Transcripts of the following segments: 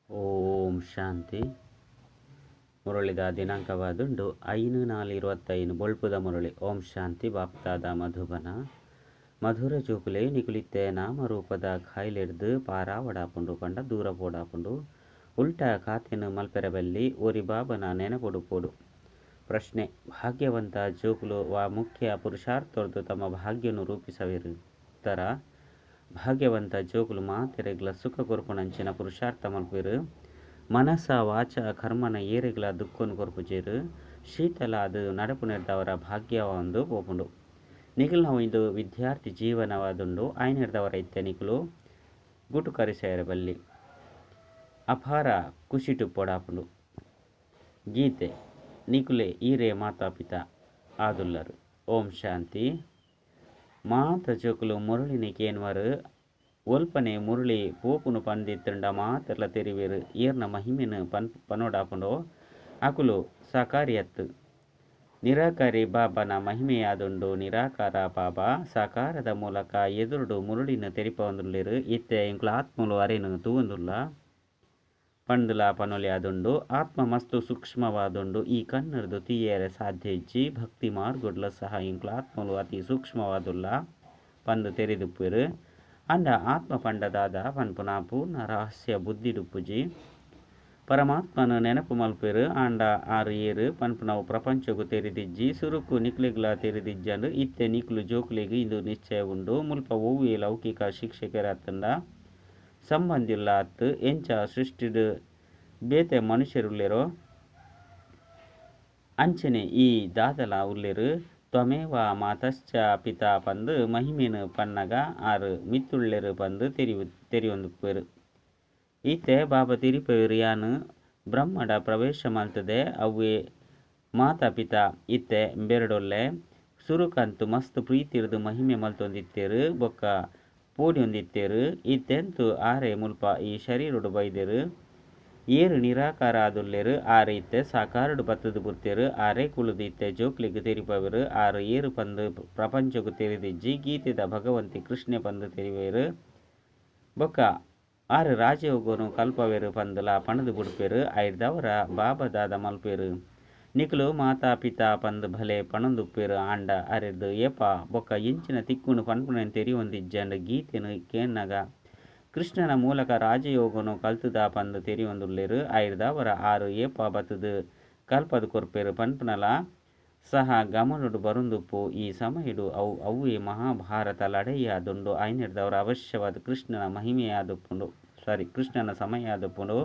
ಓಂ ಶಾಂತಿ. ಮುರಳಿದ ದಿನಾಂಕವಾದುಂಡು 5/4/25. ಬೊಳ್ಪುದ ಮುರಳಿ. ಓಂ ಶಾಂತಿ. ಬಾಪ್ತಾದ ಮಧುಬನ. ಮಧುರ ಜೋಕುಲೆ ನಿಕುಲಿತ್ತೆ ನಾಮರೂಪದ ಖಾಯಿಲೆಡ್ದು ಪಾರಾವಡಾಪುಂಡು ಪಂಡ ದೂರ ಪೋಡಾಪುಂಡು. ಉಲ್ಟಾ ಖಾತೆನು ಮಲ್ಪೆರ ಬಲ್ಲಿ ಒರಿ ಬಾಬನ ನೆನಪುಡು ಪೋಡು. ಪ್ರಶ್ನೆ: ಭಾಗ್ಯವಂತ ಜೋಕುಲು ವಾ ಮುಖ್ಯ ಪುರುಷಾರ್ಥೊರ್ದು ತಮ್ಮ ಭಾಗ್ಯನು ರೂಪಿಸವೆರು? ಉತ್ತರ: ಭಾಗ್ಯವಂತ ಜೋಕುಲು ಮಾತೆರೆಗ್ಲ ಸುಖ ಕೊರ್ಪುನಂಚಿನ ಪುರುಷಾರ್ಥ ಮಲ್ಪುವೆರು. ಮನಸ ವಾಚ ಕರ್ಮನ ಏರೆಗ್ಲ ದುಃಖನು ಕೊರ್ಪುಜೆರು. ಶೀತಲಾದ ನಡಪುನೆರ್ದವರ ಭಾಗ್ಯವಂದು ಪೋಪುಂಡು. ನಿಕುಲ್ನವು ಇಂದು ವಿದ್ಯಾರ್ಥಿ ಜೀವನವಾದುಂಡು. ಆಯ್ನೆರ್ದವರ ಇತ್ತೆ ನಿಕುಲು ಗುಟುಕರಿಸೆರೆ ಬಲ್ಲಿ ಅಪಾರ ಖುಷಿಟು ಪೋಡಾಪುಂಡು. ಗೀತೆ ನಿಕುಲೆ ಈರೆ ಮಾತಾ ಪಿತಾ ಆದುಲ್ಲರು. ಓಂ ಶಾಂತಿ. ಮಾತ ಜೋಕುಲು ಮುರಳಿನಿ ಕೇನ್ವರು. ಒಲ್ಪನೆ ಮುರಳಿ ಪೋಪುನು ಪಂದಿತ್ತಂಡ ಮಾತೆರ್ಲ ತೆರಿವೆರು. ಏರ್ನ ಮಹಿಮೆನು ಪನೋಡಾಪುಂಡು ಅಕುಲು ಸಾಕಾರಿಯತ್ತು. ನಿರಾಕಾರಿ ಬಾಬನ ಮಹಿಮೆಯಾದುಂಡು. ನಿರಾಕಾರ ಬಾಬಾ ಸಾಕಾರದ ಮೂಲಕ ಎದುರುಡು ಮುರಳಿನ ತೆರಿಪವಂದುಲ್ಲೆರು. ಇತ್ತೆ ಎಂಕುಲು ಆತ್ಮಲು ಅರೇನು ತೂವಂದುಲ್ಲ ಪಂದುಲ ಪನೊಲಿ ಆದುಂಡು. ಆತ್ಮ ಮಸ್ತು ಸೂಕ್ಷ್ಮವಾದುಂಡು. ಈ ಕಣ್ಣರ್ದು ತೀಯರೆ ಸಾಧ್ಯ ಇಜ್ಜಿ. ಭಕ್ತಿ ಮಾರ್ಗೊಡ್ಲ ಸಹ ಎಂಕುಲು ಆತ್ಮಲು ಅತಿ ಸೂಕ್ಷ್ಮವಾದುಲ್ಲ ಪಂದು ತೆರಿದುಪ್ಪೆರು. ಅಂಡ ಆತ್ಮ ಪಂಡದಾದ ಪನ್ಪುನ ಪೂರ್ಣ ರಹಸ್ಯ ಬುದ್ಧಿಡುಪ್ಪುಜಿ. ಪರಮಾತ್ಮನ ನೆನಪು ಮಲ್ಪೆರು. ಆಂಡ ಆರು ಏರು ಪನ್ಪುನವು ಪ್ರಪಂಚಗು ತೆರಿದಿಜ್ಜಿ. ಸುರುಕು ನಿಕ್ಲೆಗ್ಲ ತೆರಿದಿಜ್ಜಂಡು. ಇತ್ತೆ ನಿಕ್ಲು ಜೋಕುಲೆಗ್ ಇಂದು ನಿಶ್ಚಯ ಉಂಡು. ಮುಲ್ಪ ಒವ್ವೆ ಲೌಕಿಕ ಶಿಕ್ಷಕರತ್ತಂಡ ಸಂಬಂಧಿಲ್ಲ ಅತ್ತು. ಎಂಚ ಸೃಷ್ಟಿಡ್ ಬೇತೆ ಮನುಷ್ಯರುಲ್ಲೆರೋ ಅಂಚನೆ ಈ ದಾದಲ ಉಲ್ಲೆರು. ತ್ವಮೇವ ಮಾತಶ್ಚ ಪಿತಾ ಪಂದು ಮಹಿಮೆನು ಪನ್ನಗ ಆರು ಮಿತ್ತುಳ್ಳೆರು ಪಂದು ತೆರಿಯೊಂದುಪ್ಪೆರು. ಈತೆ ಬಾಬಾ ತಿರಿಪೆರು ಯಾನು ಬ್ರಹ್ಮಡ ಪ್ರವೇಶ ಮಲ್ತದೆ ಅವ್ವೇ ಮಾತಾ ಪಿತಾ ಇತ್ತೆ ಬೆರಡೊಲ್ಲೆ. ಸುರುಕಂತು ಮಸ್ತ್ ಪ್ರೀತಿರ್ದು ಮಹಿಮೆ ಮಲ್ತೊಂದಿತ್ತೇರು ಬೊಕ್ಕ ಪೋಡಿಯೊಂದಿತ್ತೇರು. ಇತ್ತೆಂತು ಆರೆ ಮುಲ್ಪ ಈ ಶರೀರೊಡು ಬೈದೆರು. ಏರು ನಿರಾಕಾರ ಆದುಲ್ಲೆರು. ಆರೆ ಇತ್ತೆ ಸಾಕಾರಡು ಬತ್ತದು ಬುರ್ತೆರು. ಆರೆ ಕುಳುದು ಇತ್ತೆ ಜೋಕ್ಲೆಗ್ ತೆರಿಪವೆರು. ಆರು ಏರು ಪಂದು ಪ್ರಪಂಚಗು ತೆರಿದಿಜ್ಜಿ. ಗೀತೆದ ಭಗವಂತಿ ಕೃಷ್ಣೆ ಪಂದು ತೆರಿವೆರು. ಬೊಕ್ಕ ಆರು ರಾಜಯೋಗನು ಕಲ್ಪವೆರು ಪಂದುಲ ಪಣದು ಬುಡ್ಪೆರು. ಐರ್ದವರ ಬಾಬಾ ದಾದ ಮಲ್ಪೆರು. ನಿಕುಲು ಮಾತಾ ಪಿತಾ ಪಂದು ಭಲೆ ಪಣೊಂದುಪ್ಪೆರು. ಆಂಡ ಅರೆರ್ದು ಏಪ ಬೊಕ್ಕ ಎಂಚಿನ ತಿಕ್ಕುನು ಪನ್ಪುನೆನ್ ತೆರಿಯೊಂದಿಜ್ಜಂಡು. ಗೀತೆನು ಕೇನ್ನಗ ಕೃಷ್ಣನ ಮೂಲಕ ರಾಜಯೋಗನು ಕಲ್ತುದ ಪಂದು ತೆರಿಯೊಂದುಲ್ಲೆರು. ಐರ್ದವರ ಆರು ಏಪ ಬತ್ತದು ಕಲ್ಪದು ಕೊರ್ಪೆರು ಪನ್ಪುನಲ ಸಹ ಗಮನೊಡು ಬರುಂದುಪ್ಪು. ಈ ಸಮಯಡು ಅವು ಅವ್ವೇ ಮಹಾಭಾರತ ಲಡೈಯಾದುಂಡು. ಐನೆರ್ದವರ ಅವಶ್ಯವಾದ ಕೃಷ್ಣನ ಮಹಿಮೆಯಾದುಪ್ಪುಂಡು. ಸಾರಿ, ಕೃಷ್ಣನ ಸಮಯ ಆದುಪ್ಪುಂಡು.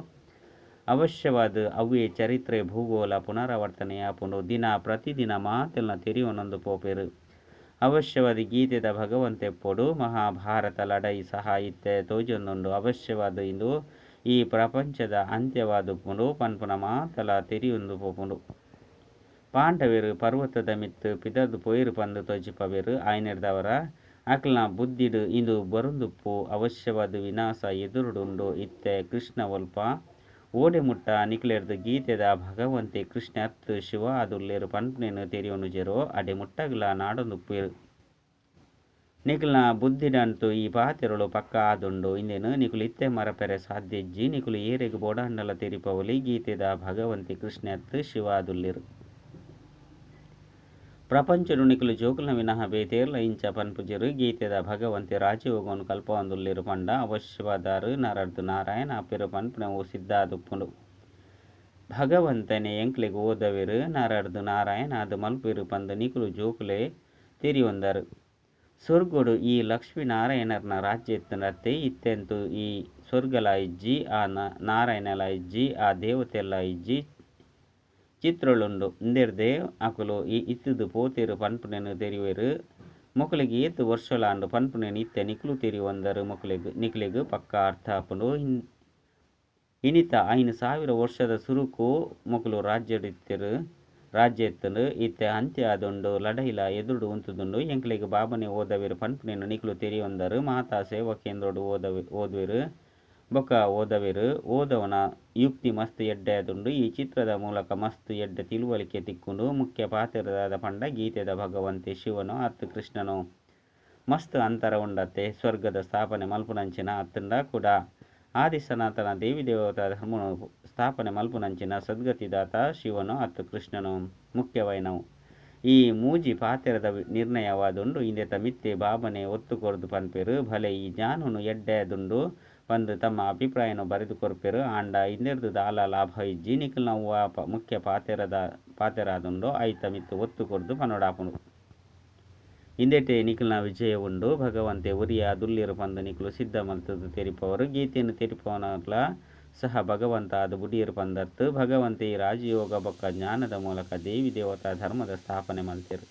ಅವಶ್ಯವಾದ ಅವ್ವೇ ಚರಿತ್ರೆ ಭೂಗೋಲ ಪುನರಾವರ್ತನೆಯಾಪುಂಡು. ದಿನ ಪ್ರತಿದಿನ ಮಾತೆಲ್ನ ತೆರಿಯೊನೊಂದು ಪೋಪೆರು. ಅವಶ್ಯವಾದ ಗೀತೆದ ಭಗವಂತೆಪ್ಪೊಡು. ಮಹಾಭಾರತ ಲಡೈ ಸಹ ಇತ್ತೆ ತೋಜೊಂದುಂಡು. ಅವಶ್ಯವಾದ ಇಂದು ಈ ಪ್ರಪಂಚದ ಅಂತ್ಯವಾದುಪ್ಪುಂಡು ಪನ್ಪುನ ಮಾತಲ ತೆರಿಯೊಂದು ಪೋಪುಂಡು. ಪಾಂಡವೆರು ಪರ್ವತದ ಮಿತ್ತು ಪಿದರ್ದು ಪೋಯಿರು ಪಂದು ತೋಜಿಪವೆರು. ಆಯ್ನೆರ್ದವರ ಅಕ್ಲ್ನ ಬುದ್ಧಿಡು ಇಂದು ಬರುಂದುಪ್ಪು. ಅವಶ್ಯವಾದ ವಿನಾಶ ಎದುರುಡುಂಡು. ಇತ್ತೆ ಕೃಷ್ಣ ಒಲ್ಪ ಓಡೆ ಮುಟ್ಟ ನಿಕ್ಲೆರ್ದು ಗೀತೆದ ಭಗವಂತೆ ಕೃಷ್ಣ ಅತ್ತು ಶಿವ ಆದುಲ್ಲೆರು ಪನ್ಪುನೆನ್ ತೆರಿಯೊನುಜೆರೋ ಅಡೆ ಮುಟ್ಟಗ್ಲ ನಾಡೊಂದುಪ್ಪೆರು. ನಿಕುಲ್ನ ಬುದ್ಧಿಡಂತು ಈ ಪಾತೆರಳು ಪಕ್ಕ ಆದುಂಡು. ಇಂದೆನು ನಿಕುಲು ಇತ್ತೆ ಮರಪೆರೆ ಸಾಧ್ಯ ಇಜ್ಜಿ. ನಿಕುಲು ಏರೆಗ್ ಬೋಡಾಂಡಲ ತೆರಿಪವಲಿ. ಗೀತೆದ ಭಗವಂತೆ ಕೃಷ್ಣ ಅತ್ತು ಶಿವ ಆದುಲ್ಲೆರು. ಪ್ರಪಂಚಡು ನಿಕುಲು ಜೋಕುಲ್ನ ವಿನಃ ಬೇತೇರ್ಲ ಇಂಚ ಪನ್ಪುಜೆರು. ಗೀತೆದ ಭಗವಂತೆ ರಾಜಯೋಗನು ಕಲ್ಪವಂದುಲ್ಲೆರು ಪಂಡ ಅವಶ್ಯವಾದಾರು ನರರ್ದು ನಾರಾಯಣ ಅಪೆರು ಪನ್ಪುನವು ಸಿದ್ಧಾದುಪ್ಪುಂಡು. ಭಗವಂತನೆ ಎಂಕ್ಲೆಗ್ ಓದವೆರು. ನರರ್ದು ನಾರಾಯಣ ಅದು ಮಲ್ಪೆರು ಪಂದು ನಿಕುಲು ಜೋಕುಲೆ ತೆರಿಯೊಂದರು. ಸ್ವರ್ಗೋಡು ಈ ಲಕ್ಷ್ಮೀನಾರಾಯಣರ್ನ ರಾಜ್ಯ ಇತ್ತಂಡತ್ತೆ. ಇತ್ತೆಂತು ಈ ಸ್ವರ್ಗಲ ಇಜ್ಜಿ, ಆ ನಾರಾಯಣಲ ಇಜ್ಜಿ, ಆ ದೇವತೆಲ್ಲ ಇಜ್ಜಿ. ಚಿತ್ರಳುಂಡು. ಇಂದೆರ್ದೆ ಅಕುಲು ಈ ಇತ್ತುದು ಪೋತೆರು ಪನ್ಪುನೆನು ತೆರಿವೆರು. ಮೊಕುಲೆಗ್ ಏತ್ ವರ್ಷಲಾಂಡು ಪನ್ಪುನೆನು ಇತ್ತೆ ನಿಕುಲು ತೆರಿಯೊಂದರು. ಮೊಕುಲೆಗ್ ನಿಕ್ಲೆಗ್ ಪಕ್ಕ ಅರ್ಥ ಆಪುಂಡು. ಇನಿತ 5000 ವರ್ಷದ ಸುರುಕು ಮೊಕುಲು ರಾಜ್ಯಡಿತ್ತೆರು. ರಾಜ್ಯ ಇತ್ತುಂಡು. ಇತ್ತೆ ಅಂತ್ಯ ಆದುಂಡು. ಲಡೈಲ ಎದುರುಡು ಉಂತುದುಂಡು. ಎಂಕ್ಲೆಗ್ ಬಾಬನೆ ಓದವೆರು ಪನ್ಪುನೆನು ನಿಕುಲು ತೆರಿಯೊಂದರು. ಮಾತಾ ಸೇವಾ ಕೇಂದ್ರೊಡು ಓದುವೆರು ಬೊಕ್ಕ ಓದವೆರು. ಓದವನ ಯುಕ್ತಿ ಮಸ್ತ್ ಎಡ್ಡೆ ಆದುಂಡು. ಈ ಚಿತ್ರದ ಮೂಲಕ ಮಸ್ತ್ ಎಡ್ಡೆ ತಿಳುವಳಿಕೆ ತಿಕ್ಕುಂಡು. ಮುಖ್ಯ ಪಾತೆರದಾದ ಪಂಡ ಗೀತೆದ ಭಗವಂತೆ ಶಿವನು ಅತ್ತು ಕೃಷ್ಣನು ಮಸ್ತ್ ಅಂತರ ಉಂಡತ್ತೆ. ಸ್ವರ್ಗದ ಸ್ಥಾಪನೆ ಮಲ್ಪುನಂಚಿನ ಅತ್ತಂಡ ಕೂಡ ಆದಿ ಸನಾತನ ದೇವಿ ದೇವತಾ ಧರ್ಮನು ಸ್ಥಾಪನೆ ಮಲ್ಪುನಂಚಿನ ಸದ್ಗತಿದಾತ ಶಿವನು ಅತ್ತು ಕೃಷ್ಣನು ಮುಖ್ಯವಾಯಿನವು. ಈ ಮೂಜಿ ಪಾತೆರದ ನಿರ್ಣಯವಾದುಂಡು. ಇಂದೆತ ಮಿತ್ತೆ ಬಾಬನೆ ಒತ್ತು ಕೊರ್ದು ಪನ್ಪೆರ್. ಭಲೆ ಈ ಜ್ಞಾನನು ಎಡ್ಡೆ ಆದುಂಡು ಪಂದ್ ತಮ್ಮ ಅಭಿಪ್ರಾಯನು ಬರೆದು ಕೊರ್ಪೆರ್. ಆಂಡ ಇಂದೆರ್ದ್ ದಾಲ ಲಾಭ ಇಜ್ಜಿ. ನಿಕಲ್ನ ಒವ್ವಾ ಮುಖ್ಯ ಪಾತೆರದ ಪಾತೆರಾದುಂಡೋ ಐತ ಮಿತ್ತ್ ಒತ್ತು ಕೊರ್ದು ಪನೊಡಾಪುಂಡು. ಇಂದೆಟೇ ನಿಕಲ್ನ ವಿಜಯ ಉಂಡು. ಭಗವಂತೆ ಒರಿಯೇ ಆದುಲ್ಲೆರ್ ಪಂದ್ ನಿಕುಲು ಸಿದ್ಧ ಮಲ್ತ್ದ್ ತೆರಿಪಾವರ್. ಗೀತೆನ್ ತೆರಿಪಾವುನಕ್ಲ ಸಹ ಭಗವಂತ ಆದ್ ಬುಡಿಯೆರ್ ಪಂದತ್ತ್. ಭಗವಂತೆ ಈ ರಾಜಯೋಗ ಬೊಕ್ಕ ಜ್ಞಾನದ ಮೂಲಕ ದೇವಿ ದೇವತಾ ಧರ್ಮದ ಸ್ಥಾಪನೆ ಮಲ್ತೆರ್.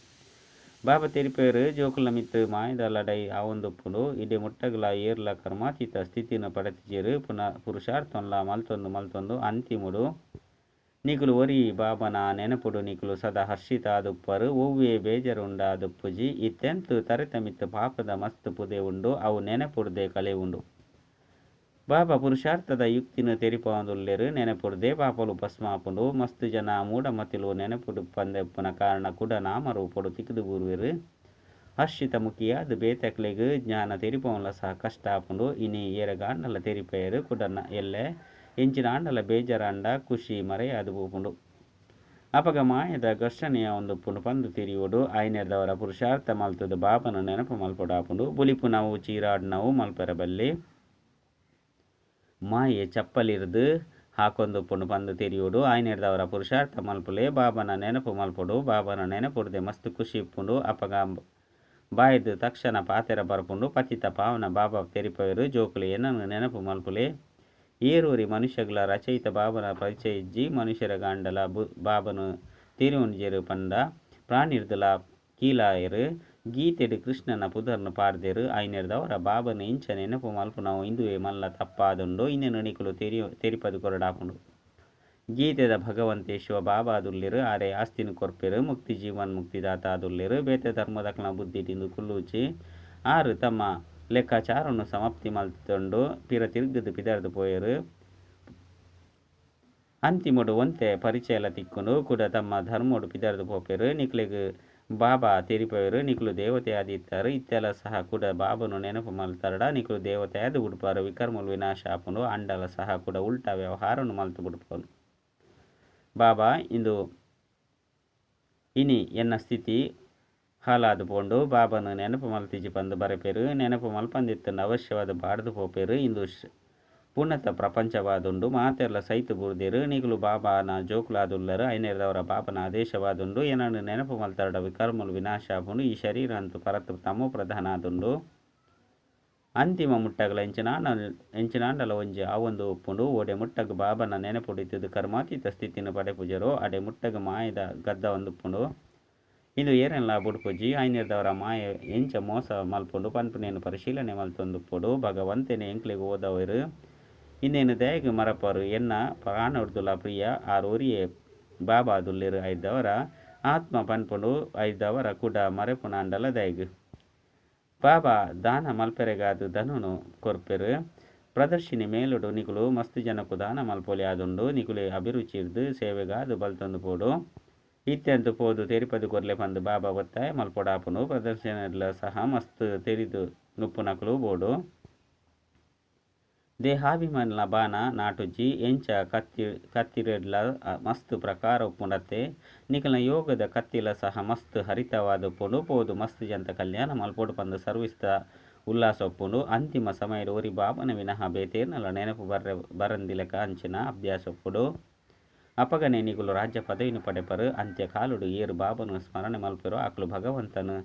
ಬಾಬಾ ತೆರಿಪಾಯೆರ್, ಜೋಕುಲ್ನ ಮಿತ್ತ್ ಮಾಯದ ಲಡಾಯಿ ಆವೊಂದುಪ್ಪುಂಡು. ಇಡೆ ಮುಟ್ಟಗ್ಲಾ ಏರ್ಲಾ ಕರ್ಮಾತೀತ ಸ್ಥಿತಿನ್ ಪಡೆತಿಜೆರ್. ಪುನಃ ಪುರುಷಾರ್ಥನ್ಲಾ ಮಲ್ತೊಂದು ಮಲ್ತೊಂದು ಅಂತಿಮೊಡು ನಿಕುಲು ಒರಿ ಬಾಬನ ನೆನಪುಡು ನಿಕುಲು ಸದಾ ಹರ್ಷಿತ ಆದುಪ್ಪರ್. ಒವ್ವೇ ಬೇಜಾರು ಉಂಡಾದುಪ್ಪುಜಿ. ಇತ್ತೆಂತು ತರೆತ ಮಿತ್ತ್ ಪಾಪದ ಮಸ್ತ್ ಪುದೆ ಉಂಡು. ಅವು ನೆನಪುಡ್ದೆ ಕಳೆಯುಂಡು. ಬಾಬಾ ಪುರುಷಾರ್ಥದ ಯುಕ್ತಿನ ತೆರಿಪಾವೊಂದುಲ್ಲೆರ್. ನೆನಪುಡ್ದೆ ಪಾಪಲು ಭಸ್ಮ ಆಪುಂಡು. ಮಸ್ತ್ ಜನ ಮೂಢಮತಿಲು ನೆನಪುಡು ಪಂದೆ ಉಪ್ಪುನ ಕಾರಣ ಕುಡ ನಾಮರೂಪೊಡು ತಿಕ್ದ್ ಬೂರುವೆರ್. ಹರ್ಷಿತ ಮುಖಿಯಾದ್ ಬೇತಕ್ಲೆಗ್ ಜ್ಞಾನ ತೆರಿಪಾವುನ್ಲ ಸಹ ಕಷ್ಟ ಆಪುಂಡು. ಇನಿ ಏರೆಗಾಂಡಲ ತೆರಿಪಾಯೆರ್ ಕುಡ ಎಲ್ಲೆ ಎಂಚಿನಾಂಡಲ ಬೇಜಾರಾಂಡ ಖುಷಿ ಮರೆಯಾದ್ ಪೋಪುಂಡು. ಅಪಗ ಮಾಯದ ಘರ್ಷಣೆಯ ಒಂದುಪ್ಪುಂಡು ಪಂದ್ ತೆರಿಯೊಡು. ಆಯಿನೆಡ್ದಾವರ ಪುರುಷಾರ್ಥ ಮಲ್ತದ ಬಾಬನ ನೆನಪು ಮಲ್ಪೊಡಾಪುಂಡು. ಬುಲಿಪುನವು ಚೀರಾಡ್ನವು ಮಲ್ಪೆರ ಬಲ್ಲಿ. ಮಾಯೆ ಚಪ್ಪಲಿರ್ದ್ ಹಾಕೊಂದುಪ್ಪುಂಡು ಪಂದ್ ತೆರಿಯೊಡು. ಆಯಿನೆಡ್ದಾವರ ಪುರುಷಾರ್ಥ ಮಲ್ಪುಲೆ, ಬಾಬನ ನೆನಪು ಮಲ್ಪೊಡು. ಬಾಬನ ನೆನಪುಡ್ದೆ ಮಸ್ತ್ ಖುಷಿ ಇಪ್ಪುಂಡು. ಅಪಗ ಬಾಯಿರ್ದ್ ತಕ್ಷಣ ಪಾತೆರ ಬರ್ಪುಂಡು. ಪತಿತ ಪಾವನ ಬಾಬಾ ತೆರಿಪಾವೆರ್, ಜೋಕುಲೆ ಎನ್ನನ್ ನೆನಪು ಮಲ್ಪುಲೆ. ಏರೊರಿ ಮನುಷ್ಯಗ್ಲ ರಚಯಿತ ಬಾಬನ ಪರಿಚಯ ಇಜ್ಜಿ. ಮನುಷ್ಯರೆಗಾಂಡಲ ಬಾಬನು ತೆರಿಯೊಂಜೆರ್ ಪಂಡ ಪ್ರಾಣಿರ್ದಲಾ ಕೀಳಾಯೆರ್. ಗೀತೆಡ್ ಕೃಷ್ಣನ ಪುದರ್ನ್ ಪಾಡ್ದೆರ್. ಆಯಿನೆಡ್ದಾವರ ಬಾಬನ ಇಂಚ ನೆನಪು ಮಲ್ಪುನವು ಇಂದುವೇ ಮಲ್ಲ ತಪ್ಪಾದುಂಡು. ಇಂದೆನ್ ನಿಕುಲು ತೆರಿಪದ್ ಕೊರಡಾಪುಂಡು. ಗೀತೆದ ಭಗವಂತೆ ಶಿವ ಬಾಬಾ ಆದುಲ್ಲೆರ್. ಆರೇ ಆಸ್ತಿನ ಕೊರ್ಪೆರ್. ಮುಕ್ತಿ ಜೀವನ್ ಮುಕ್ತಿದಾತ ಆದುಲ್ಲೆರ್. ಬೇತೆ ಧರ್ಮದಕ್ಲ್ನ ಬುದ್ಧಿ ಇಂದು ಕುಲ್ಲುಜಿ. ಆರು ತಮ್ಮ ಲೆಕ್ಕಾಚಾರವನ್ನು ಸಮಾಪ್ತಿ ಮಲ್ತೊಂಡು ಪಿರ ತಿರ್ಗದ್ ಪಿದಾರ್ದ್ ಪೋಯೆರ್. ಅಂತಿಮೊಡು ಒಂತೆ ಪರಿಚಯಲ ತಿಕ್ಕುಂಡು. ಕುಡ ತಮ್ಮ ಧರ್ಮೊಡು ಪಿದಾರ್ದ್ ಪೋಪೆರ್. ನಿಕ್ಲೆಗ್ ಬಾಬಾ ತೆರಿಪಾವೆರ್, ನಿಕುಲು ದೇವತೆ ಆದಿತ್ತಾರೆ. ಇತ್ತೆಲ ಸಹ ಕುಡ ಬಾಬನು ನೆನಪು ಮಲ್ತರಡ ನಿಕುಲು ದೇವತೆ ಆದ್ ಬುಡ್ಪಾರ್. ವಿಕರ್ಮಲು ವಿನಾಶ ಆಪುಂಡು. ಅಂಡಲ ಸಹ ಕುಡ ಉಲ್ಟಾ ವ್ಯವಹಾರನು ಮಲ್ತು ಬುಡ್ಪನು. ಬಾಬಾ ಇಂದು ಇನಿ ಎನ್ನ ಸ್ಥಿತಿ ಹಾಲಾದ್ ಪೋಂಡು. ಬಾಬನ ನೆನಪು ಮಲ್ತಿಜಿ ಪಂದ್ ಬರೆಪೆರ್. ನೆನಪು ಮಲ್ಪಂದಿತ್ತಂಡ ಅವಶ್ಯವಾದ ಬಾಡ್ದು ಪೋಪೆರ್. ಇಂದು ಪುಣತ ಪ್ರಪಂಚವಾದುಂಡು. ಮಾತೆರ್ಲ ಸೈತ್ ಬೂರ್ದೆರ್. ನಿಕುಲು ಬಾಬಾನ ಜೋಕುಲಾದುಲ್ಲರ್. ಐನೆರ್ದವರ ಬಾಬನ ಆದೇಶವಾದುಂಡು. ಎನನ್ ನೆನಪು ಮಲ್ತರಡ ವಿಕರ್ಮಲು ವಿನಾಶ ಆಪುಂಡು. ಈ ಶರೀರ ಅಂತೂ ಪರತ್ ತಮೋ ಪ್ರಧಾನ ಆದುಂಡು. ಅಂತಿಮ ಮುಟ್ಟಗಲ ಎಂಚಿನಾಂಡಲ ಒಂಜಿ ಆವೊಂದು ಉಪ್ಪುಂಡು. ಓಡೆ ಮುಟ್ಟಗ ಬಾಬನ ನೆನಪುಡಿತದ ಕರ್ಮಾತೀತ ಸ್ಥಿತಿನ ಪಡೆಪುಜರೋ ಅಡೆ ಮುಟ್ಟಗ ಮಾಯದ ಗದ್ದ ಒಂದುಪ್ಪುಂಡು. ಇಂದು ಏರೆನ್ಲಾ ಬುಡ್ಪುಜಿ. ಐನೆರ್ದವರ ಮಾಯೆ ಎಂಚ ಮೋಸ ಮಲ್ಪುಂಡು ಪನ್ಪುನೇನು ಪರಿಶೀಲನೆ ಮಲ್ತೊಂದುಪ್ಪೊಡು. ಭಗವಂತನೇ ಎಂಕ್ಲೆಗ್ ಓದವೆರ್. ಇಂದೆನ್ ದಯಗ್ ಮರಪರು. ಎನ್ನ ಪ್ರಾಣೊಡ್ದುಲ ಪ್ರಿಯ ಆರ್ ಒರಿಯೇ ಬಾಬಾ ಆದುಲ್ಲೆರ್. ಐರ್ದವರ ಆತ್ಮ ಪನ್ಪುಂಡು. ಐರ್ದವರ ಕುಡ ಮರೆಪುನಾಂಡಲ ದಯಗ್ ಬಾಬಾ ದಾನ ಮಲ್ಪೆರೆಗಾದ್ ಧನನು ಕೊರ್ಪೆರ್. ಪ್ರದರ್ಶಿನಿ ಮೇಲೊಡು ನಿಕುಲು ಮಸ್ತ್ ಜನಕ್ಕು ದಾನ ಮಲ್ಪೊಲಿ ಆದುಂಡು. ನಿಕುಲೆ ಅಭಿರುಚಿರ್ದ್ ಸೇವೆಗಾದ್ ಬಲ್ತೊಂದು ಪೋಡು. ಇತ್ಯಂತ ಪೋದು ತೆರಿಪದ್ ಕೊರ್ಲೆ ಪಂದ್ ಬಾಬಾ ಒತ್ತಾಯ ಮಲ್ಪೊಡಾಪುಂಡು. ಪ್ರದರ್ಶನಡ್ಲ ಸಹ ಮಸ್ತ್ ತೆರಿದು ಉಪ್ಪುನಕುಲು ಬೋಡು. ದೇಹಾಭಿಮಾನಿಲ ಬಾಣ ನಾಟುಜಿ. ಎಂಚ ಕತ್ತಿ ಕತ್ತಿರೆಡ್ಲ ಮಸ್ತ್ ಪ್ರಕಾರ ಉಪ್ಪುಂಡತ್ತೆ. ನಿಕಲ್ನ ಯೋಗದ ಕತ್ತಿಲ ಸಹ ಮಸ್ತ್ ಹರಿತವಾದ ಉಪ್ಪುಂಡು. ಪೋದು ಮಸ್ತ್ ಜನತ ಕಲ್ಯಾಣ ಮಲ್ಪೊಡು ಪಂದ್ ಸರ್ವಿಸ್ದ ಉಲ್ಲಾಸ ಉಪ್ಪುಂಡು. ಅಂತಿಮ ಸಮಯಡ್ ಒರಿ ಬಾಬನ ವಿನಃ ಬೇತೇರ್ನಲ ನೆನಪು ಬರ್ರೆ ಬರಂದಿಲಕ ಅಂಚಿನ ಅಭ್ಯಾಸ ಉಪ್ಪುಂಡು. ಅಪಗನೆ ನಿಕುಲು ರಾಜ್ಯ ಪದವಿನ ಪಡೆಪರು. ಅಂತ್ಯ ಕಾಲುಡು ಏರ್ ಬಾಬನ ಸ್ಮರಣೆ ಮಲ್ಪೆರೋ ಅಕುಲು ಭಗವಂತನ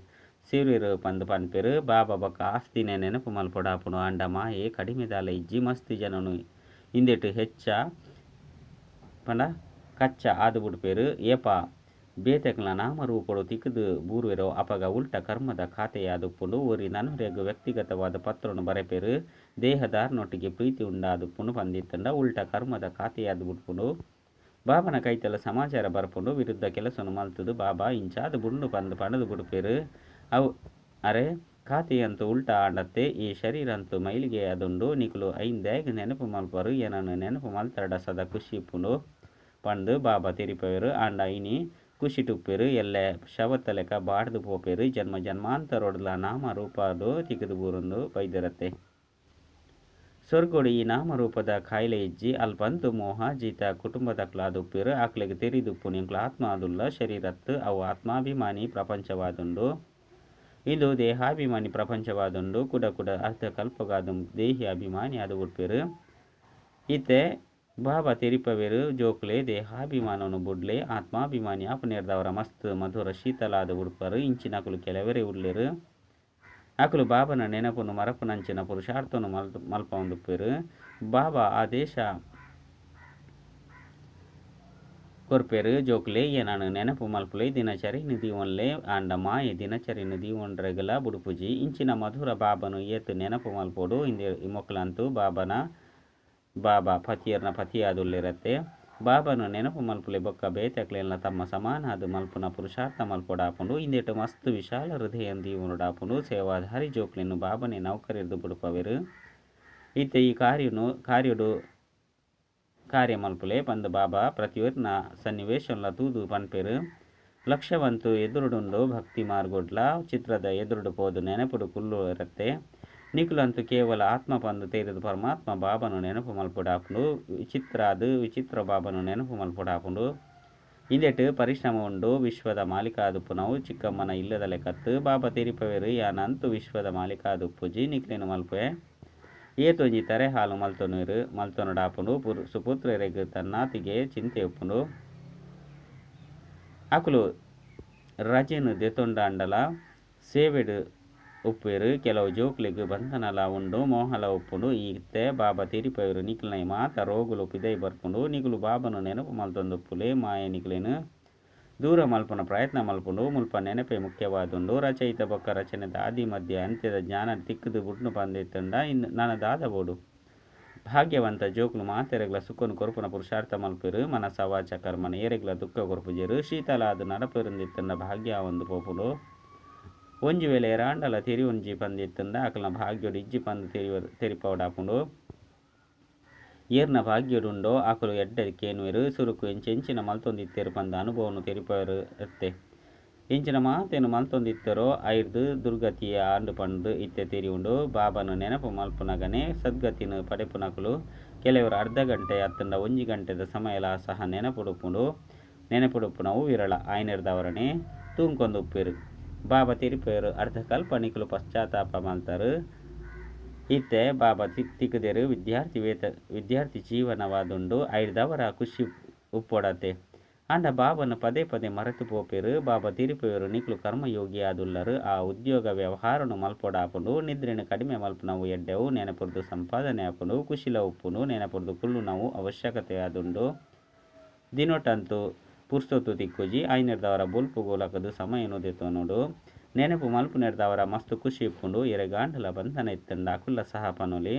ಸೇರುವೆರ್ ಪಂದ್ ಪನ್ಪೆರ್. ಬಾಬಾ ಬೊಕ್ಕ ಆಸ್ತಿನೇ ನೆನಪು ಮಲ್ಪೊಡಾಪುಂಡು. ಆಂಡ ಮಾಯೆ ಕಡಿಮೆದಾಲ ಇಜ್ಜಿ. ಮಸ್ತ್ ಜನನು ಇಂದೆಟ್ ಹೆಚ್ಚ ಪಂಡ ಕಚ್ಚ ಆದ್ ಬುಡ್ಪೆರ್. ಏಪ ಬೇತೆಕ್ಲ್ನ ನಾಮರೂಪೊಡು ತಿಕ್ದ್ ಬೂರುವೆರೋ ಅಪಗ ಉಲ್ಟ ಕರ್ಮದ ಖಾತೆಯಾದುಪ್ಪುಂಡು. ಒರಿ ನನೊರಿಯಗ್ ವ್ಯಕ್ತಿಗತವಾದ ಪತ್ರೊನು ಬರೆಪೆರ್. ದೇಹದಾರನೊಟ್ಟಿಗೆ ಪ್ರೀತಿ ಉಂಡಾದುಪ್ಪುಂಡು ಪಂದಿತ್ತಂಡ ಉಲ್ಟ ಕರ್ಮದ ಖಾತೆಯಾದ್ ಬುಡ್ಪುಂಡು. ಬಾಬನ ಕೈತಲ್ ಸಮಾಚಾರ ಬರ್ಪುಂಡು. ವಿರುದ್ಧ ಕೆಲಸನು ಮಲ್ತದ್ ಬಾಬಾ ಇಂಚಾದ್ ಬುಂಡು ಪಂದ್ ಪಂಡ್ದ್ ಬುಡ್ಪೆರ್. ಅವು ಅರೆ ಖಾತೆಯಂತೂ ಉಲ್ಟಾ ಆಂಡತ್ತೆ. ಈ ಶರೀರ ಅಂತೂ ಮೈಲಿಗೆ ಆದುಂಡು. ನಿಕುಲು ಐನ್ ದಾಯೆಗ್ ನೆನಪು ಮಲ್ಪರು. ಎನನ್ ನೆನಪು ಮಲ್ತರಡ ಸದಾ ಖುಷಿ ಇಪ್ಪುಂಡು ಪಂದ್ ಬಾಬಾ ತೆರಿಪಾವೆರ್. ಆಂಡ ಇನಿ ಖುಷಿಟ್ ಉಪ್ಪೆರ್. ಎಲ್ಲೆ ಶವತ್ತ ಲೆಕ ಬಾಡ್ದ್ ಪೋಪೆರ್. ಜನ್ಮ ಜನ್ಮಾಂತರೊಡ್ಲ ನಾಮ ರೂಪಡ್ ತಿಕ್ದ್ ಬೂರೊಂದು ಬೈದೆರತ್ತೆ. ಸೊರ್ಗೊಡು ಈ ನಾಮರೂಪದ ಕಾಯಿಲೆ ಇಜ್ಜಿ. ಅಲ್ಪಂತು ಮೋಹಾಜೀತ ಕುಟುಂಬದಕುಲಾದುಪ್ಪೆರ್. ಅಕ್ಲೆಗ್ ತೆರಿದುಪ್ಪುನು ಎಂಕುಲು ಆತ್ಮ ಆದುಲ್ಲ, ಶರೀರತ್ತ್. ಅವು ಆತ್ಮಾಭಿಮಾನಿ ಪ್ರಪಂಚವಾದುಂಡು. ಇಂದು ದೇಹಾಭಿಮಾನಿ ಪ್ರಪಂಚವಾದುಂಡು. ಕುಡ ಕುಡ ಅರ್ಧ ಕಲ್ಪಗಾದ್ ದೇಹಿ ಅಭಿಮಾನಿ ಆದ್ ಬುಡ್ಪೆರ್. ಇತ್ತೆ ಬಾಬಾ ತೆರಿಪವೆರ್, ಜೋಕುಲೆ ದೇಹಾಭಿಮಾನನು ಬುಡ್ಲೆ, ಆತ್ಮಾಭಿಮಾನಿ ಆಪುನೆರ್ದಾವರ ಮಸ್ತ್ ಮಧುರ ಶೀತಲಾದ್ ಬುಡ್ಪರ್. ಇಂಚಿನಕುಲು ಕೆಲವರೇ ಉಲ್ಲೆರ್. ಅಕುಲು ಬಾಬನ ನೆನಪುನು ಮರಪುನಂಚಿನ ಪುರುಷಾರ್ಥನು ಮಲ್ಪೊಂದುಪ್ಪೆರ್. ಬಾಬಾ ಆದೇಶ ಕೊರ್ಪೆರ್, ಜೋಕುಲೆ ಎನನ್ ನೆನಪು ಮಲ್ಪುಲೆ, ದಿನಚರಿನ್ ದೀವೊನ್ಲೆ. ಆಂಡ ಮಾಯೆ ದಿನಚರಿನ್ ದೀವೊನ್ರೆಗಲ ಬುಡ್ಪುಜಿ. ಇಂಚಿನ ಮಧುರ ಬಾಬನು ಏತ್ ನೆನಪು ಮಲ್ಪೊಡು. ಇಂದೆ ಮೊಕ್ಲಂತೂ ಬಾಬನ ಬಾಬಾ ಪತಿಯರ್ನ ಪತಿಯಾದುಲ್ಲೆರತ್ತೆ. ಬಾಬನು ನೆನಪು ಮಲ್ಪುಲೆ ಬೊಕ್ಕ ಬೇತೆಕ್ಲೆನ್ಲ ತಮ್ಮ ಸಮಾನಾದ್ ಮಲ್ಪುನ ಪುರುಷಾರ್ಥ ಮಲ್ಪೊಡಾಪುಂಡು. ಇಂದೆಟ್ ಮಸ್ತ್ ವಿಶಾಲ ಹೃದಯ ದೀವೊನೊಡಾಪುಂಡು. ಸೇವಾಧಾರಿ ಜೋಕ್ಲೆನ್ ಬಾಬನೆ ನೌಕರಿರ್ದ್ ಬುಡ್ಪವೆರ್. ಇತ್ತೆ ಈ ಕಾರ್ಯನು ಕಾರ್ಯಡು ಕಾರ್ಯ ಮಲ್ಪುಲೆ ಪಂದ್ ಬಾಬಾ ಪ್ರತಿಯೊರಿನ ಸನ್ನಿವೇಶನ್ಲ ತೂದು ಪನ್ಪೆರ್. ಲಕ್ಷ್ಯವಂತು ಎದುರುಡುಂಡು ಭಕ್ತಿ ಮಾರ್ಗೊಡ್ಲ ಚಿತ್ರದ ಎದುರುಡು ಪೋದು ನೆನಪುಡು ಕುಲ್ಲುವೆರತ್ತೆ. ನಿಕುಲಂತೂ ಕೇವಲ ಆತ್ಮ ಪಂದ್ ತೆರಿದು ಪರಮಾತ್ಮ ಬಾಬನು ನೆನಪು ಮಲ್ಪೊಡಾಪುಂಡು. ವಿಚಿತ್ರಾದ್ ವಿಚಿತ್ರ ಬಾಬನು ನೆನಪು ಮಲ್ಪೊಡಾಪುಂಡು. ಇಂದೆಟ್ ಪರಿಶ್ರಮ ಉಂಡು. ವಿಶ್ವದ ಮಾಲೀಕ ಆದುಪ್ಪುನವು ಚಿಕ್ಕಮ್ಮನ ಇಲ್ಲದ ಲೆಕ್ಕತ್. ಬಾಬಾ ತೆರಿಪವೆರ್, ಯಾನಂತೂ ವಿಶ್ವದ ಮಾಲೀಕ ಆದುಪ್ಪುಜಿ, ನಿಕ್ಲೆನ್ ಮಲ್ಪೆ. ಏತೊಂಜಿ ತರೆ ಹಾಲು ಮಲ್ತೊನುವೆರ್ ಮಲ್ತೊನೊಡಾಪುಂಡು. ಸುಪುತ್ರೆರೆಗ್ ತನ್ನಾತಿಗೆ ಚಿಂತೆ ಉಪ್ಪುಂಡು. ಅಕುಲು ರಜೆನ್ ದೆತೊಂಡಾಂಡಲ ಸೇವೆಡ್ ಉಪ್ಪುವೆರ್. ಕೆಲವು ಜೋಕ್ಲೆಗ್ ಬಂಧನಲ ಉಂಡು, ಮೋಹಲ ಉಪ್ಪುಂಡು. ಇತ್ತೆ ಬಾಬಾ ತೆರಿಪವೆರ್, ನಿಕ್ಲೆನ ಮಾತ ರೋಗಲು ಪಿದಯಿ ಬರ್ಪುಂಡು. ನಿಕುಲು ಬಾಬನು ನೆನಪು ಮಲ್ತೊಂದುಪ್ಪುಲೆ. ಮಾಯೆ ನಿಕ್ಲೆನ್ ದೂರ ಮಲ್ಪುನ ಪ್ರಯತ್ನ ಮಲ್ಪುಂಡು. ಮುಲ್ಪ ನೆನಪೇ ಮುಖ್ಯವಾದುಂಡು. ರಚಯಿತ ಬೊಕ್ಕ ರಚನೆದ ಆದಿ ಮಧ್ಯ ಅಂತ್ಯದ ಜ್ಞಾನ ತಿಕ್ಕುದು ಬುಡ್ನು ಪಂದಿತ್ತುಂಡ ನನ ದಾದ ಬೋಡು. ಭಾಗ್ಯವಂತ ಜೋಕುಲು ಮಾತೆರೆಗ್ಲ ಸುಖನು ಕೊರ್ಪುನ ಪುರುಷಾರ್ಥ ಮಲ್ಪೆರ್. ಮನಸ ವಾಚ ಕರ್ಮನ ಏರೆಗ್ಲ ದುಃಖ ಕೊರ್ಪುಜೆರ್. ಶೀತಲ ಆದ್ ನಡಪೆರುಂದಿತ್ತುಂಡ ಭಾಗ್ಯ ಆವೊಂದು ಪೋಪುಂಡು. ಒಂಜಿ ವೇಳೆ ಏರಾಂಡಲ ತೆರಿಯೊಂಜಿ ಪಂದಿತ್ತುಂಡ ಅಕಲ್ನ ಭಾಗ್ಯೊಡು ಇಜ್ಜಿ ಪಂದ್ ತೆರಿಪವಡಾಪುಂಡು. ಏರ್ನ ಭಾಗ್ಯೊಡುಂಡೋ ಅಕುಲು ಎಡ್ಡೆ ಕೇನುವೆರ್. ಸುರುಕು ಎಂಚೆಂಚಿನ ಮಲ್ತೊಂದಿತ್ತೆರ್ ಪಂದ್ ಅನುಭವನು ತೆರಿಪವೆರ್ ಅತ್ತೆ. ಇಂಚಿನ ಮಾತೆನ್ ಮಲ್ತೊಂದಿತ್ತೆರೋ ಐರ್ದ್ ದುರ್ಗತಿಯೇ ಆಂಡ್ ಪಂದ್ ಇತ್ತೆ ತೆರಿಯುಂಡು. ಬಾಬನ ನೆನಪು ಮಲ್ಪುನಗನೇ ಸದ್ಗತಿನ್ ಪಡೆಪುನಕುಲು ಕೆಲವೆರ್ ಅರ್ಧ ಗಂಟೆ ಅತ್ತುಂಡ ಒಂಜಿ ಗಂಟೆದ ಸಮಯಲ ಸಹ ನೆನಪುಡುಪ್ಪುಂಡು. ನೆನಪುಡುಪ್ಪುನವು ವಿರಳ. ಆಯನೆರ್ದಾವರನೇ ತೂಂಕೊಂದು ಉಪ್ಪೆರ್. ಬಾಬಾ ತೆರಿಪೆರ್, ಅರ್ಧ ಕಲ್ಪ ನಿಕುಲು ಪಶ್ಚಾತ್ತಾಪ ಮಲ್ತರು. ಇತ್ತೆ ಬಾಬಾ ತಿಕ್ಕುದೆರ್. ವಿದ್ಯಾರ್ಥಿ ವೇತ ವಿದ್ಯಾರ್ಥಿ ಜೀವನವಾದುಂಡು. ಐರ್ದವರ ಖುಷಿ ಉಪ್ಪೊಡತೆ. ಆಂಡ ಬಾಬನ ಪದೇ ಪದೇ ಮರೆತು ಪೋಪೆರ್. ಬಾಬಾ ತೆರಿಪೆರ್, ನಿಕುಲು ಕರ್ಮಯೋಗಿ ಆದುಲ್ಲರ್. ಆ ಉದ್ಯೋಗ ವ್ಯವಹಾರನು ಮಲ್ಪೊಡಾಪುಂಡು. ನಿದ್ರೆನ್ ಕಡಿಮೆ ಮಲ್ಪುನವು ಎಡ್ಡೆವು. ನೆನಪುರ್ದು ಸಂಪಾದನೆ ಆಪುಂಡು, ಕುಶಿಲ ಉಪ್ಪುಂಡು. ನೆನಪುರ್ದು ಕುಲ್ಲುನವು ಅವಶ್ಯಕತೆ ಆದುಂಡು. ದಿನೊಟಂತೂ ಪುರ್ಸೊತ್ತು ತಿಕ್ಕುಜಿ. ಐನೆರ್ದವರ ಬೊಲ್ಪುಗು ಲಕುದು ಸಮಯನು ದೆತೊನೊಡು. ನೆನಪು ಮಲ್ಪುನೆರ್ದವರ ಮಸ್ತ್ ಖುಷಿ ಇಪ್ಪುಂಡು. ಎರೆಗಾಂಡಲ ಬಂಧನ ಇತ್ತುಂಡ ಅಕುಲ್ಲ ಸಹ ಪನೊಲಿ.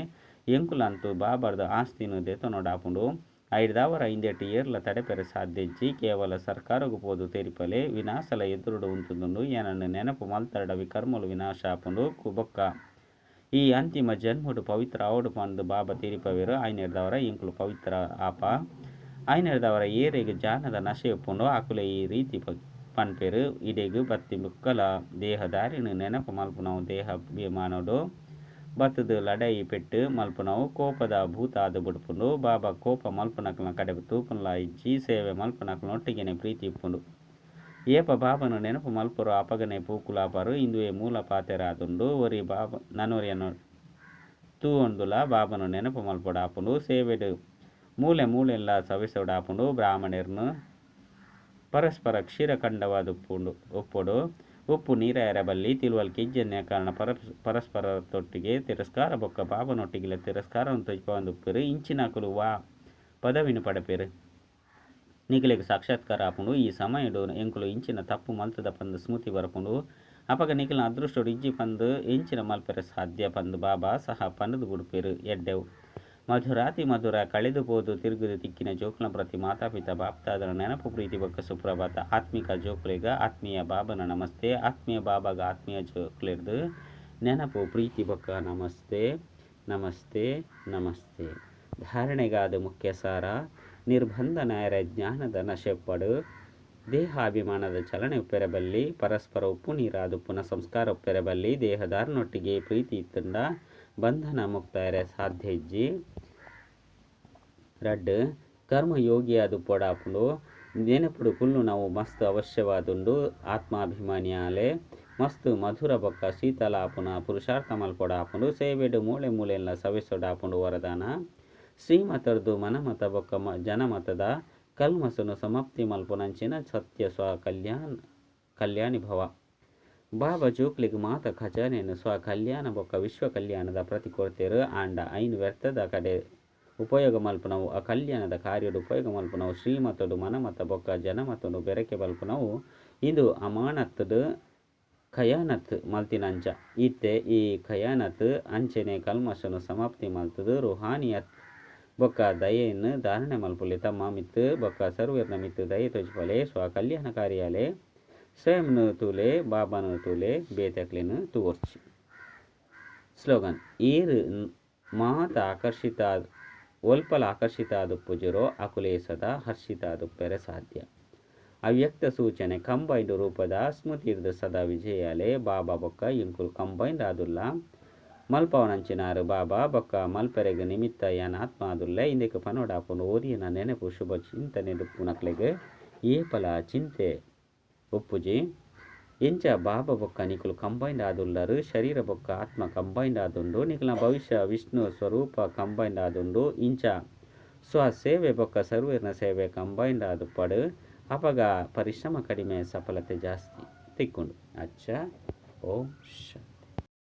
ಎಂಕುಲಂತೂ ಬಾಬರ್ದ ಆಸ್ತಿನ್ ದೆತೊನೊಡಾಪುಂಡು. ಐರ್ದಾವರ ಇಂದೆಟ್ ಏರ್ಲ ತಡೆಪೆರೆ ಸಾಧ್ಯ ಇಜ್ಜಿ. ಕೇವಲ ಸರ್ಕಾರಗ್ ಪೋದು ತೆರಿಪಲೆ. ವಿನಾಶಲ ಎದುರುಡು ಉಂತುದುಂಡು. ಎನನ್ ನೆನಪು ಮಲ್ತರ್ಡ ವಿಕರ್ಮಲು ವಿನಾಶ ಆಪುಂಡು. ಬೊಕ್ಕ ಈ ಅಂತಿಮ ಜನ್ಮಡು ಪವಿತ್ರ ಆವೊಡು ಪಂದ್ ಬಾಬಾ ತೆರಿಪವೆರ್. ಐನೆರ್ದವರ ಎಂಕುಲು ಪವಿತ್ರ ಆಪ. ಐನೆರ್ದವರ ಏರೆಗ್ ಜ್ಞಾನದ ನಶೆ ಉಪ್ಪುಂಡು ಅಕುಲೇ ಈ ರೀತಿ ಪನ್ಪೆರ್. ಇಡೆಗ್ ಬತ್ತಿ ಬೊಕ್ಕಲ ದೇಹದಾರಿನ್ ನೆನಪು ಮಲ್ಪುನವು ದೇಹ ಅಭಿಮಾನೊಡು ಬತ್ತುದು ಲಡಾಯಿ ಪೆಟ್ಟು ಮಲ್ಪುನವು ಕೋಪದ ಭೂತ ಆದ್ ಬುಡ್ಪುಂಡು. ಬಾಬಾ ಕೋಪ ಮಲ್ಪುನಕಲ್ನ ಕಡೆ ತೂಪುನಲ ಇಜ್ಜಿ. ಸೇವೆ ಮಲ್ಪುನಕಲ್ನೊಟ್ಟಿಗೆನೆ ಪ್ರೀತಿ ಇಪ್ಪುಂಡು. ಏಪ ಬಾಬನು ನೆನಪು ಮಲ್ಪುರೋ ಅಪಗನೆ ಪೂಕುಲಾಪರು. ಇಂದುವೇ ಮೂಲ ಪಾತೆರ ಆದುಂಡು. ಒರಿ ಬಾಬಾ ನನೊರಿಯನು ತೂವೊಂದುಲ ಬಾಬನು ನೆನಪು ಮಲ್ಪೊಡಾಪುಂಡು. ಸೇವೆಡ್ ಮೂಲೆ ಮೂಲೆನ್ಲ ಸವೆಸೊಡಾಪುಂಡು. ಬ್ರಾಹ್ಮಣೆರ್ನು ಪರಸ್ಪರ ಕ್ಷೀರಖಂಡವಾದ ಉಪ್ಪುಂಡು ಉಪ್ಪೊಡು. ಉಪ್ಪು ನೀರಾಯರ ಬಲ್ಲಿ. ತಿಳುವಳಿಕೆ ಇಜ್ಜಂದಿನ ಕಾರಣ ಪರಸ್ಪರದೊಟ್ಟಿಗೆ ತಿರಸ್ಕಾರ ಬೊಕ್ಕ ಬಾಬನೊಟ್ಟಿಗೆ ತಿರಸ್ಕಾರವನ್ನು ತೋಜಿಪಾವೊಂದು ಉಪ್ಪೆರ್. ಇಂಚಿನಕುಲು ವಾ ಪದವಿನ ಪಡೆಪೆರ್. ನಿಕಲೆಗ್ ಸಾಕ್ಷಾತ್ಕಾರ ಆಪುಂಡು. ಈ ಸಮಯಡು ಎಂಕುಲು ಇಂಚಿನ ತಪ್ಪು ಮಲ್ತದ ಪಂದ್ ಸ್ಮೃತಿ ಬರ್ಪುಂಡು. ಅಪಗ ನಿಕಲ್ನ ಅದೃಷ್ಟೊಡು ಇಜ್ಜಿ ಪಂದ್ ಎಂಚಿನ ಮಲ್ಪೆರೆ ಸಾಧ್ಯ ಪಂದ್ ಬಾಬಾ ಸಹ ಪಂಡುದು ಬುಡ್ಪೆರ್. ಎಡ್ಡೆವು ಮಧುರಾತಿ ಮಧುರ ಕಳೆದು ಪೋದು ತಿರುಗುದು ತಿಕ್ಕಿನ ಜೋಕುಲ್ನ ಪ್ರತಿ ಮಾತಾಪಿತಾ ಬಾಪ್ದಾದನ ನೆನಪು ಪ್ರೀತಿ ಬೊಕ್ಕ ಸುಪ್ರಭಾತ. ಆತ್ಮಿಕ ಜೋಕುಲೆಗ ಆತ್ಮೀಯ ಬಾಬನ ನಮಸ್ತೆ. ಆತ್ಮೀಯ ಬಾಬಾಗ ಆತ್ಮೀಯ ಜೋಕುಲೆರ್ದು ನೆನಪು ಪ್ರೀತಿ ಬೊಕ್ಕ ನಮಸ್ತೆ ನಮಸ್ತೆ ನಮಸ್ತೆ. ಧಾರಣೆಗಾದ ಮುಖ್ಯ ಸಾರ ನಿರ್ಬಂಧ ನಾಯರ ಜ್ಞಾನದ ನಶೆಪ್ಪಡು. ದೇಹಾಭಿಮಾನದ ಚಲನೆ ಉಪ್ಪೆರೆ ಬಲ್ಲಿ. ಪರಸ್ಪರ ಉಪ್ಪು ನೀರಾದುಪ್ಪುನ ಸಂಸ್ಕಾರ ಉಪ್ಪೆರೆ ಬಲ್ಲಿ. ದೇಹದಾರನೊಟ್ಟಿಗೆ ಪ್ರೀತಿ ಇತ್ತುಂಡ ಬಂಧನ ಮುಕ್ತಾಯರೆ ಸಾಧ್ಯ ಇಜ್ಜಿ. ರಡ್ಡ್ ಕರ್ಮಯೋಗಿಯಾದು ಪೊಡಾಪುಂಡು ನೆನಪುಡು ಕುಲ್ಲು ನಾವು ಮಸ್ತ್ ಅವಶ್ಯವಾದುಂಡು. ಆತ್ಮಾಭಿಮಾನಿಯಾಲೆ ಮಸ್ತ್ ಮಧುರ ಬೊಕ್ಕ ಶೀತಲಾಪುನ ಪುರುಷಾರ್ಥ ಮಲ್ಪೊಡಾಪುಂಡು. ಸೇವೆಡು ಮೂಳೆ ಮೂಲೆಲ್ಲ ಸವೆಸೊಡಾಪುಂಡು. ವರದಾನ ಶ್ರೀಮತರ್ದು ಮನಮತ ಬೊಕ್ಕ ಜನಮತದ ಕಲ್ಮಸನು ಸಮಾಪ್ತಿ ಮಲ್ಪುನಂಚಿನ ಸತ್ಯ ಸ್ವ ಕಲ್ಯಾಣಿ ಭವ. ಬಾಬಾ ಜೋಕ್ಲಿಗ್ ಮಾತ ಖಜಾನೆಯನ್ನು ಸ್ವ ಕಲ್ಯಾಣ ಬೊಕ್ಕ ವಿಶ್ವ ಕಲ್ಯಾಣದ ಪ್ರತಿ ಕೊರ್ತೆರು. ಆಂಡ ಐನ್ ವ್ಯರ್ಥದ ಕಡೆ ಉಪಯೋಗ ಮಲ್ಪುನವು ಅಕಲ್ಯಾಣದ ಕಾರ್ಯಡು ಉಪಯೋಗ ಮಲ್ಪುನವು ಶ್ರೀಮತಡು ಮನಮತ ಬೊಕ್ಕ ಜನಮತನು ಬೆರಕೆ ಬಲ್ಪುನವು ಇಂದು ಅಮಾನತ್ಡ್ ಖಯಾನತ್ ಮಲ್ತಿನಂಚ. ಇತ್ತೆ ಈ ಖಯಾನತ್ ಅಂಚನೆ ಕಲ್ಮಶನು ಸಮಾಪ್ತಿ ಮಲ್ತದು ರುಹಾನಿಯತ್ ಬೊಕ್ಕ ದಯೆಯನ್ನು ಧಾರಣೆ ಮಲ್ಪುಲೆ. ತಮ್ಮ ಮಿತ್ತು ಬೊಕ್ಕ ಸರ್ವೇರ್ನ ಮಿತ್ತು ದಯೆ ತೋಜಿಪಲೆ. ಸ್ವ ಕಲ್ಯಾಣಕಾರಿಯಾಲೆ ಸ್ವಯಂನು ತೂಲೆ ಬಾಬಾನು ತೂಲೆ ಬೇತಕ್ಲೆನು ತೂವರ್ಚಿ. ಸ್ಲೋಗನ್ ಏರು ಮಾತ ಆಕರ್ಷಿತ ಒಲ್ಪಲ ಆಕರ್ಷಿತ ಆದುಪ್ಪುಜರೋ ಅಕುಲೇ ಸದಾ ಹರ್ಷಿತ ಆದುಪ್ಪೆರೆ ಸಾಧ್ಯ. ಅವ್ಯಕ್ತ ಸೂಚನೆ ಕಂಬೈಂಡ್ ರೂಪದ ಸ್ಮೃತಿರ್ದ ಸದಾ ವಿಜಯಾಲೆ. ಬಾಬಾ ಬೊಕ್ಕ ಇಂಕುಲು ಕಂಬೈಂಡ್ ಆದುಲ್ಲ ಮಲ್ಪವನಂಚಿನಾರು ಬಾಬಾ ಬೊಕ್ಕ ಮಲ್ಪೆರೆಗ್ ನಿಮಿತ್ತ ಯಾನ್ ಆತ್ಮ ಆದುಲ್ಲೆ. ಇಂದಕ್ಕೆ ಪನೋಡಾಪುಂಡು ಓರಿಯನ ನೆನಪು ಶುಭ ಚಿಂತನೆ ದುಪ್ಪುನಕ್ಲೆಗ್ ಏಪಲ ಚಿಂತೆ ಒಪ್ಪುಜಿ. ಇಂಚ ಬಾಬಾ ಬೊಕ್ಕ ನಿಕುಲು ಕಂಬೈಂಡ್ ಆದುಲ್ಲರು. ಶರೀರ ಬೊಕ್ಕ ಆತ್ಮ ಕಂಬೈಂಡ್ ಆದುಂಡು. ನಿಕುಲ ಭವಿಷ್ಯ ವಿಷ್ಣು ಸ್ವರೂಪ ಕಂಬೈಂಡ್ ಆದುಂಡು. ಇಂಚ ಸ್ವ ಸೇವೆ ಬೊಕ್ಕ ಸರ್ವೇರ್ನ ಸೇವೆ ಕಂಬೈಂಡ್ ಆದುಪ್ಪಡು. ಅಪಗ ಪರಿಶ್ರಮ ಕಡಿಮೆ ಸಫಲತೆ ಜಾಸ್ತಿ ತಿಕ್ಕೊಂಡು. ಅಚ್ಚ ಓಂ ಶಾಂತಿ.